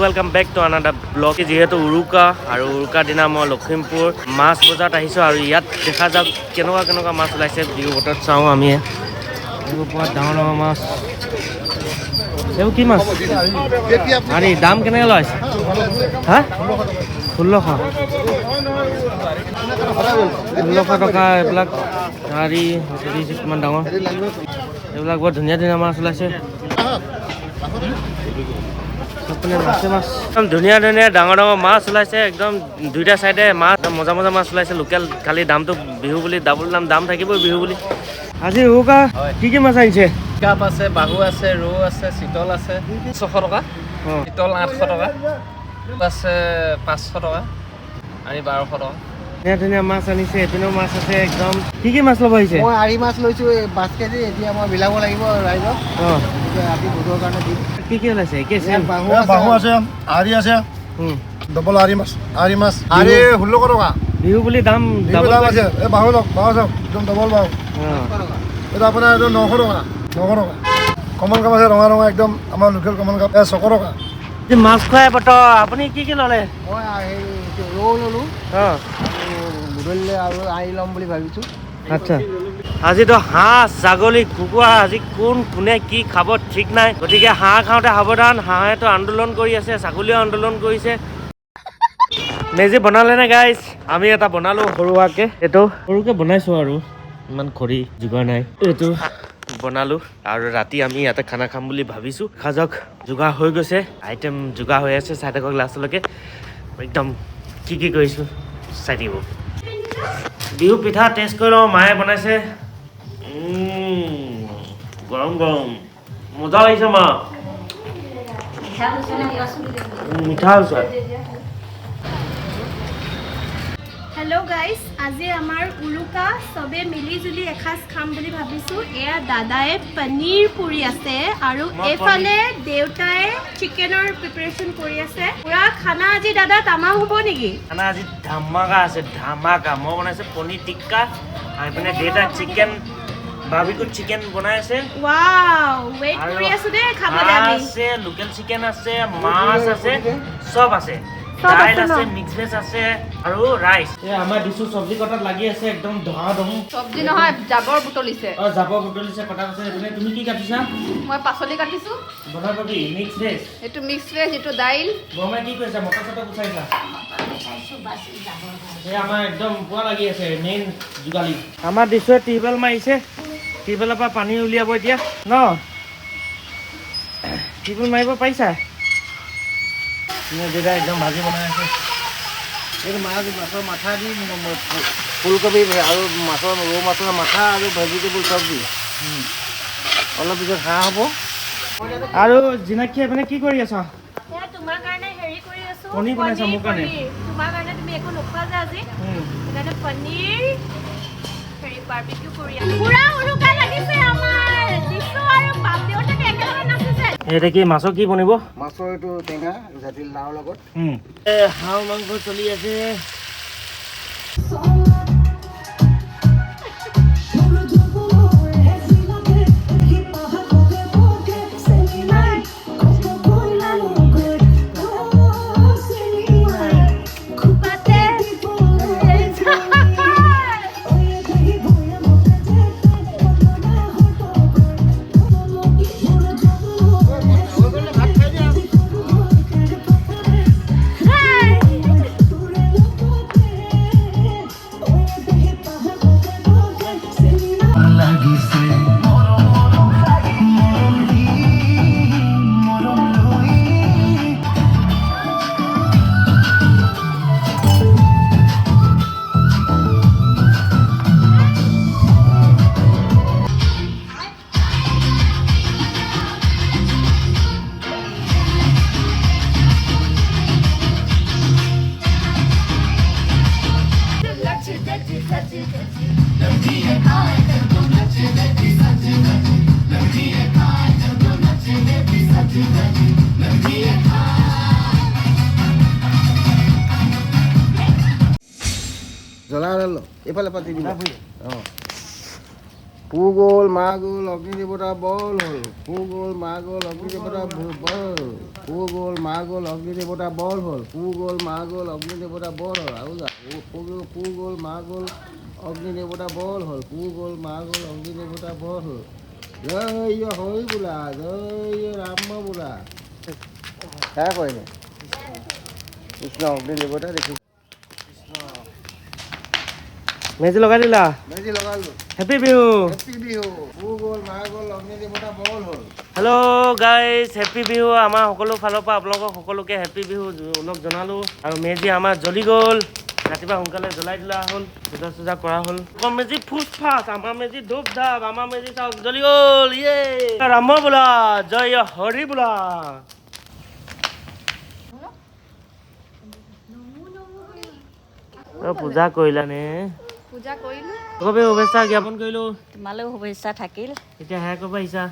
Welcome back to another vlog. যিহেতু উৰুকা আৰু উৰুকাৰ দিনা মই লখিমপুৰ মাছ বজাৰত আহিছোঁ আৰু ইয়াত দেখা যাওক কেনেকুৱা কেনেকুৱা মাছ ওলাইছে। বিহু বতৰত চাওঁ আমি। এইবোৰ পুৰা ডাঙৰ ডাঙৰ মাছ। এইবোৰ কি মাছ? আৰে, দাম কেনেকৈ লয়? হা, 1600, 1600 টকা। এইবিলাক হেৰি দেখিছে, কিমান ডাঙৰ এইবিলাক। বৰ ধুনীয়া ধুনীয়া মাছ ওলাইছে। চবপিনে মাছে মাছ। একদম ধুনীয়া ধুনীয়া ডাঙৰ ডাঙৰ মাছ ওলাইছে। একদম দুইটা চাইডে মাছ, একদম মজা মজা মাছ ওলাইছে। লোকেল, খালি দামটো বিহু বুলি ডাবুল দাম। দাম থাকিবই বিহু বুলি। আজি উৰুকা কি কি মাছ আনিছে? কাপ আছে, বাহু আছে, ৰৌ আছে, চিতল আছে। 600 টকা। চিতল 800 টকা আছে, 500 টকা আৰু 1200 টকা। ধুনীয়া ধুনীয়া মাছ আনিছে। এইপিনেও মাছ আছে একদম। কি কি মাছ ল'ব আহিছে? মই আৰি মাছ লৈছোঁ, এই 5 কেজি। এতিয়া মই বিলাব লাগিব ৰাইজক। এতিয়া ৰাতি ভোজৰ কাৰণে দিম। কি কি ওলাইছে? একে ইয়াত চেম। বাহু এ, আছে। বাহু আছে, আৰি আছে। ডবল আৰি মাছ, আৰি মাছ, আৰি 1600 টকা। বিহু বুলি দাম বিহু ডাবল। দাম আছে। এই বাহু লওক, বাহু চাওক, একদম ডবল বাহু। এইটো আপোনাৰ এইটো 900 টকা, 900 টকা। কমন কাপ আছে, ৰঙা ৰঙা, একদম আমাৰ লোকেল কমন কাপ, এই 600 টকা। আজি মাছ খুৱাই বতৰ। আপুনি কি কি ল'লে? মই হেৰি এইটো ৰৌ ল'লোঁ আৰু গধূলিলৈ আৰু আৰি ল'ম বুলি ভাবিছোঁ। আচ্ছা, আজিতো হাঁহ, ছাগলী, কুকুৰা, আজি কোন কোনে কি খাব ঠিক নাই। গতিকে হাঁহ খাওঁতে সাৱধান। হাঁহেতো আন্দোলন কৰি আছে, ছাগলীয়েও আন্দোলন কৰিছে। মেজি বনালে নে গাইজ? আমি এটা বনালো সৰুৱাকে। এইটো সৰুকে বনাইছো আৰু ইমান খৰি যোগাৰ নাই। এইটো বনালো আৰু ৰাতি আমি ইয়াতে খানা খাম বুলি ভাবিছো। খাজক যোগাৰ হৈ গৈছে, আইটেম যোগাৰ হৈ আছে। চাই থাকক লাষ্টলৈকে, একদম কি কি কৰিছো চাই থাকিব। বিহু পিঠা টেষ্ট কৰি লওঁ, মায়ে বনাইছে। গৰম গৰম মজা লাগিছে মা। মিঠা হৈছে। হেল্ল' গাইজ, আজি আমাৰ উৰুকা। চবে মিলি জুলি এসাঁজ খাম বুলি ভাবিছোঁ। এয়া দাদাই পনীৰ পুৰি আছে আৰু মই এইফালে দেউতাই চিকেনৰ প্ৰিপেৰেশ্যন কৰি আছে। পুৰা খানা আজি দাদা তামাম হ'ব নেকি? খানা আজি ধামাকা আছে, ধামাকা। মই বনাইছোঁ পনীৰ টিক্কা আৰু এইপিনে দেউতা চিকেন, বাৰ্বিকিউ চিকেন বনাই আছে। ৱাও, ৱেইট আৰু কৰি আছো দেই খাবলৈ হাঁহ আমি। আছে, লোকেল চিকেন আছে, মাছ আছে, চব আছে। চব দাইল আছে ন? আছে, মিক্স ভেজ আছে আৰু ৰাইচ। এই আমাৰ দিছো চব্জি কটাত লাগি আছে একদম ধহা ধহো। চব্জি নহয়, জাবৰ বুটলিছে। অ, জাবৰ বুটলিছে, কটা আছে। এইপিনে তুমি কি কাটিছা? মই পাচলি কাটিছো। বনাব কি? Mix veg? এইটো মিক্স ভেজ, এইটো দাইল। বৰমাই কি কৰিছা? মটৰ চটৰ গুচাইছা? এই আমাৰ একদম পুৰা লাগি আছে মেইন যোগালী। আমাৰ দিছোৱে টিউবৱেল মাৰিছে, টিউবৱেলৰ পৰা পানী উলিয়াব এতিয়া ন। টিউবৱেল মাৰিব পাৰিছা? দেউতা একদম ভাজি বনাই আছে। এইটো মাছ, মাছৰ মাথা দি ফুলকবি আৰু মাছৰ, ৰৌ মাছৰ মাথা আৰু ভেজিটেবল চব্জি। অলপ পিছত হাঁহ হ'ব। আৰু জিনাক্ষী, এইপিনে কি কৰি আছা? এয়া তোমাৰ কাৰণে হেৰি কৰি আছো। পনীৰ বনাইছা মোৰ কাৰণে? পনীৰ। তোমাৰ কাৰণে, তুমি একো নোখোৱা যে আজি, সেইকাৰণে পনীৰ হেৰি বাৰ্বিকিউ কৰি আছো। পুৰা উৰুকা লাগিছে আমাৰ। দিছো আৰু বাপ দেউতাকে একেলগে নাচিছে। এতিয়া কি মাছৰ কি বনিব? মাছৰ এইটো টেঙা জাতিলাওৰ লগত। হাঁহ মাংস চলি আছে। খোপাতে। জ্বলা ল, এইফালে পাতি দিবা। অঁ। পু গ'ল মা গ'ল অগ্নি দেৱতা বল হ'ল। পু গ'ল মা গ'ল অগ্নি দেৱতা বল হ'ল। পু গ'ল মা গ'ল অগ্নি দেৱতা বল হ'ল। পু গ'ল মা গ'ল অগ্নি দেৱতা বল হ'ল। আৰু যা। পু গ'ল মা গ'ল অগ্নি দেৱতা বল হ'ল। পু গ'ল মা গ'ল অগ্নি দেৱতা বল হ'ল। জয় হৰি বোলা, জয় ৰাম বোলা। সেয়া কৰিলে কৃষ্ণ অগ্নি দেৱতা দেখি। মেজি লগাই দিলা? মেজি লগালো। হেপী বিহু। হেপী বিহু। পু গ'ল মা গ'ল অগ্নি দেৱতা বল হ'ল। Hello' guys, happy Bihu. আমাৰ সকলো ফালৰ পৰা আপোনালোকক সকলোকে হেপী বিহু ওলগ জনালোঁ। আৰু মেজি আমাৰ জ্বলি গ'ল, ৰাতিপুৱা সোনকালে জ্বলাই দিলা হ'ল, পূজা চূজা কৰা হ'ল। আকৌ মেজি ফুচ ফাচ, আমাৰ মেজি ধূপ ধাপ, আমাৰ মেজি চাওক জ্বলি গ'ল। ইয়ে ৰাম বোলা, জয় হৰি বোলা। তই পূজা কৰিলানে? পূজা কৰিলোঁ। চবে শুভেচ্ছা জ্ঞাপন কৰিলোঁ। তোমালৈও শুভেচ্ছা থাকিল। এতিয়া সেয়া কৰিব আহিছা।